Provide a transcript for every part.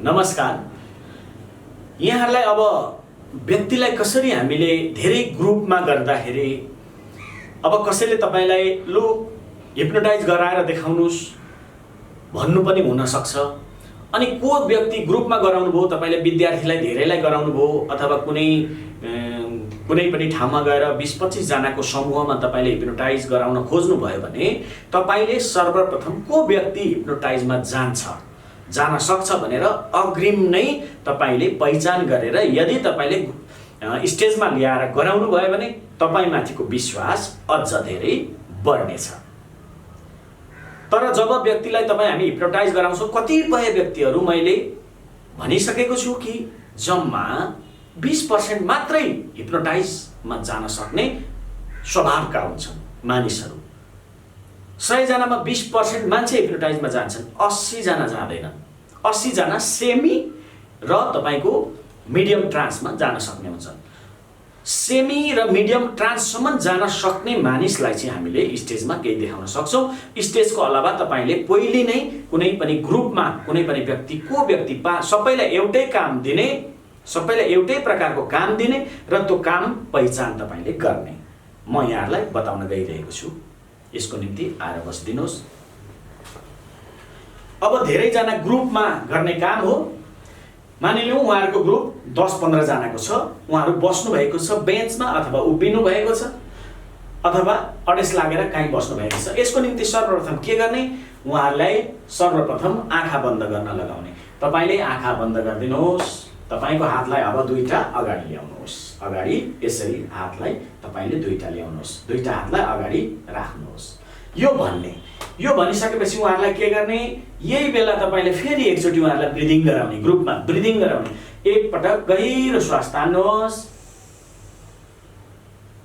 नमस्कार। यहाँलाई अब व्यक्तिलाई कसरी हामीले धेरै ग्रुपमा गर्दाखेरि अब कसैले तपाईलाई लु हिप्नोटाइज गराएर देखाउनुस् भन्नु पनि हुन सक्छ। अनि को व्यक्ति ग्रुपमा गराउनु भयो, तपाईले विद्यार्थीलाई धेरैलाई गराउनु भयो अथवा कुनै पनि ठाउँमा गएर 20-25 जनाको समूहमा तपाईले हिप्नोटाइज गराउन खोज्नु भयो भने तपाईले सर्वप्रथम को व्यक्ति हिप्नोटाइजमा जान सक्छ भनेर अग्रिम नै तपाईले पहिचान गरेर यदि तपाईले स्टेजमा ल्याएर गराउनु भयो भने तपाईमाथिको विश्वास अझ धेरै बढ्नेछ। तर जब व्यक्तिलाई हामी हिप्नोटाइज गराउँछौँ, कतिपय व्यक्तिहरू मैले भनिसकेको छु कि जम्मा 20% मात्रै हिप्नोटाइजमा जान सक्ने स्वभावका हुन्छन् मानिसहरू। 100 जनामा 20% मान्छे हिप्नोटाइजमा जान्छन्, 80 जना जाँदैनन्। 80 जना सेमी र तपाईको मिडियम ट्रान्समा जान सक्ने हुन्छन्। सेमी र मिडियम ट्रान्ससम्म जान सक्ने मानिसलाई चाहिँ हामीले स्टेजमा केही देखाउन सक्छौं। स्टेजको अलावा तपाईले पहिले नै कुनै पनि ग्रुपमा कुनै पनि व्यक्ति सबैलाई एउटै काम दिने, सबैलाई एउटै प्रकारको काम दिने र त्यो काम पहिचान तपाईले गर्ने म यहाँलाई बताउन गइरहेको छु। यसको निम्ति आएर बसिदिनुहोस्। अब धेरै जना ग्रुपमा गर्ने काम हो। मानिलिउँ उहाँहरुको ग्रुप 10-15 जनाको छ, उहाँहरु बस्नु भएको छ बेन्चमा अथवा उभिनु भएको छ अथवा अडेस लागेर कहीँ बस्नु भएको छ। यसको निम्ति सर्वप्रथम के गर्ने, उहाँहरुलाई सर्वप्रथम आँखा बन्द गर्न लगाउने। तपाईले आँखा बन्द गरिदिनुहोस्। तपाईको हातलाई अब दुईटा अगाडि ल्याउनुहोस्। अगाडि यसरी हातलाई तपाईले दुईटा ल्याउनुहोस्। दुईटा हातलाई अगाडि राख्नुहोस्। यो भनिसकेपछि उहाँहरुलाई के गर्ने, यही बेला तपाईले फेरि एकचोटी उहाँहरुलाई ब्रिदिङ गराउने, ग्रुपमा ब्रिदिङ गराउने। एक पटक गहिरो श्वास तान्नुहोस्,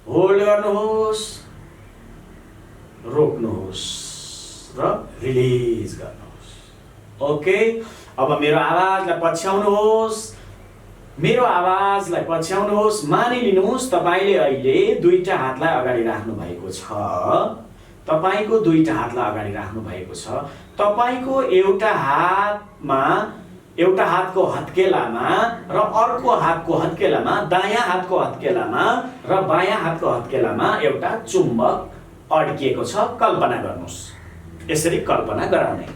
होल्ड गर्नुहोस्, रोक्नुहोस् र रिलिज गर्नुहोस्। ओके, अब मेरो आवाजलाई पछ्याउनुहोस्। मानिलिनुहोस् तपाईले अहिले दुईटा हातलाई अगाडि राख्नु भएको छ। तपाईको दुईटा हातलाई अगाडि राख्नु भएको छ। तपाईको एउटा हातको हत्केलामा र अर्को हातको हत्केलामा, दायाँ हातको हत्केलामा र बायाँ हातको हत्केलामा एउटा चुम्बक अड्किएको छ। कल्पना गर्नुहोस्। यसरी कल्पना गराउने।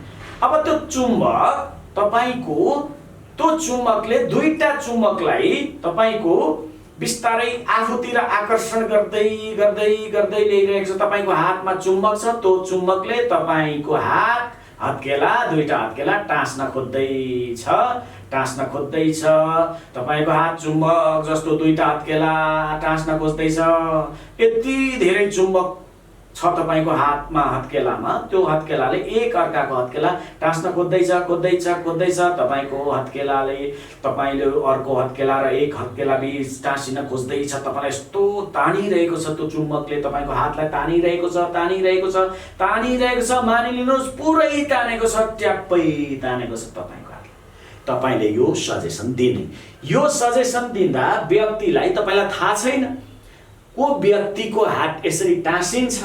अब त्यो चुम्बकले दुईटा चुम्बकलाई तपाईको बिस्तारै आफूतिर आकर्षण गर्दै ल्याइरहेको छ। तपाईको हातमा चुम्बक छ। त्यो चुम्बकले तपाईको हत्केला दुईटा हत्केला टाँस्न खोज्दैछ। तपाईको हात चुम्बक जस्तो दुईटा हत्केला टाँस्न खोज्दैछ। यति धेरै चुम्बक छ तपाईको हातमा हत्केलामा। त्यो हत्केलाले एक अर्काको हत्केला टाँस्न खोज्दैछ। तपाईको हत्केलाले तपाईले अर्को हत्केला र एक हत्केला बीच टाँसिन खोज्दैछ। तपाईलाई यस्तो तानिरहेको छ। त्यो चुम्बकले तपाईको हातलाई तानिरहेको छ। मानिलिनुहोस् पुरै तानेको छ, ट्याप्पै तानेको छ तपाईको हात। तपाईले यो सजेसन दिने। यो सजेसन दिँदा व्यक्तिलाई तपाईलाई थाहा छैन को व्यक्तिको हात यसरी टाँसिन्छ।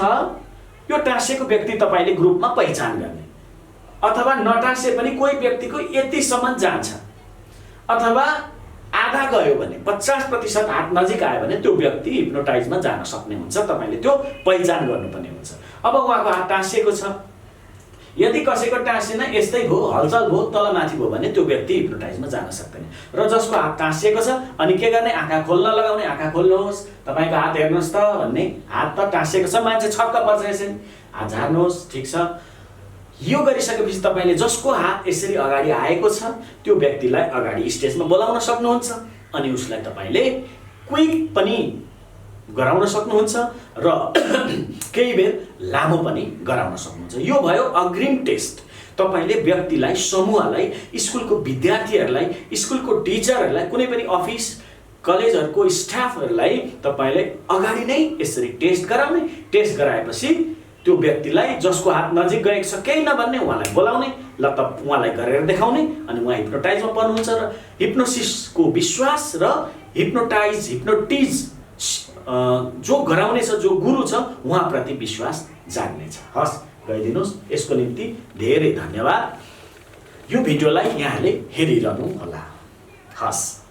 यो टाँसेको व्यक्ति तपाईले ग्रुपमा पहिचान गर्ने, अथवा नटाँसे पनि कोही व्यक्तिको यतिसम्म जान्छ, अथवा आधा गयो भने 50% हात नजिक आयो भने त्यो व्यक्ति हिप्नोटाइजमा जान सक्ने हुन्छ। तपाईले त्यो पहिचान गर्नुपर्ने हुन्छ। अब उहाँको हात टाँसिएको छ। यदि कसैको टाँसेन, यस्तै भयो, हलचल भयो, तलमाथि भयो भने त्यो व्यक्ति हिप्नोटाइजमा जान सक्दैन। र जसको हात टाँसिएको छ अनि के गर्ने, आँखा खोल्न लगाउने। आँखा खोल्नुहोस्, तपाईको हात हेर्नुहोस् त भन्ने। हात त टाँसिएको छ, मान्छे छक्क पर्छ यसरी। हात झार्नुहोस्, ठिक छ। यो गरिसकेपछि तपाईले जसको हात यसरी अगाडि आएको छ त्यो व्यक्तिलाई अगाडि स्टेजमा बोलाउन सक्नुहुन्छ। अनि उसलाई तपाईले क्विक पनि गराउन सक्नुहुन्छ र केही बेर लामो पनि गराउन सक्नुहुन्छ। यो भयो अग्रिम टेस्ट। तपाईले व्यक्तिलाई, समूहलाई, स्कुलको विद्यार्थीहरूलाई, स्कुलको टिचरहरूलाई, कुनै पनि अफिस कलेजहरुको स्टाफहरूलाई तपाईले अगाडि नै यसरी टेस्ट गराउने। टेस्ट गराएपछि त्यो व्यक्तिलाई जसको हात नजिक गएको छ केही नभन्ने उहाँलाई बोलाउने, ल त उहाँलाई गरेर देखाउने। अनि उहाँ हिप्नोटाइजमा पर्नुहुन्छ र हिप्नोसिसको विश्वास र हिप्नोटिज जो गराउने छ, जो गुरु छ, उहाँप्रति विश्वास जाग्नेछ। हस्, गइदिनुहोस्। यसको निम्ति धेरै धन्यवाद। यो भिडियोलाई यहाँले हेरिरहनु होला। हस्।